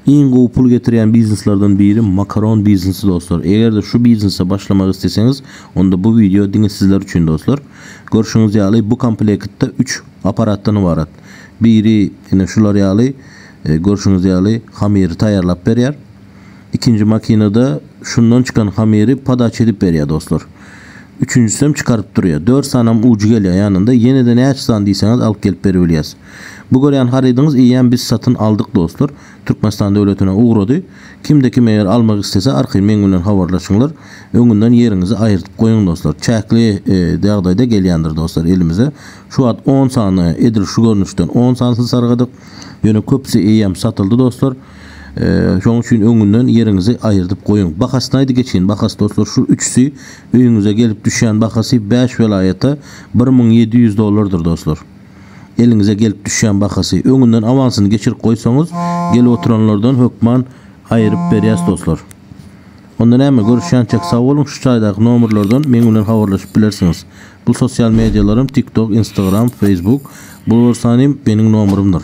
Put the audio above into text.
Iň gowy pul getirýän bizneslerden biri makaron biznesi dostlar. Eger-de şu biznese başlamak isleseňiz, onda bu wideo diňe sizler üçin dostlar. Görşüňiz ýaly bu komplektde üç aparatdan ybarat. Biri ine şular ýaly görşüňiz ýaly hamyry taýýarlap berýär. Ikinji makinada şundan çykan hamyry podaça edip berýär dostlar. Üçünjisem çykaryp durýar. Dört sanam ujy gelýär ýanynda. Ýene-de näçe sany diýseňiz alyp gelip beribilýäs. Bu görýän harydyňyz eýýäm biz satyn aldyk dostlar. Türkmenistan döwletine ugrady. Kimde kim eger almak islese arkaýyn meň bilen habarlaşyňlar. Öňünden ýeriňizi aýyrdyp goýuň dostlar. Çäkli ýagdaýda gelýändir dostlar elimize. Şu wagt on sany edil şu görnüşden on sanysyny sargadyk. Ýöne köpüsi eýýäm satyldy dostlar. Şoň üçin öňünden ýeriňizi aýyrdyp goýuň. Bahasyny aýdy geçeýin. Bahasy dostlar şu üçüsi öýüňize gelip düşýän bahasy 5 welaýata 1700 dollardyr dostlar. Eliňize gelip düşýän bahasy. Öňünden awansyny geçirip goýsaňyz gelip oturanlardan hökman aýyryp berýäs dostlar. Onda näme görüşýänçäk sag boluň şu çaýdaky nomerlerden meň bilen habarlaşyp bilersiňiz. Bu sosial medialarym TikTok, Instagram, Facebook. Bular sanym meniň nomerymdyr.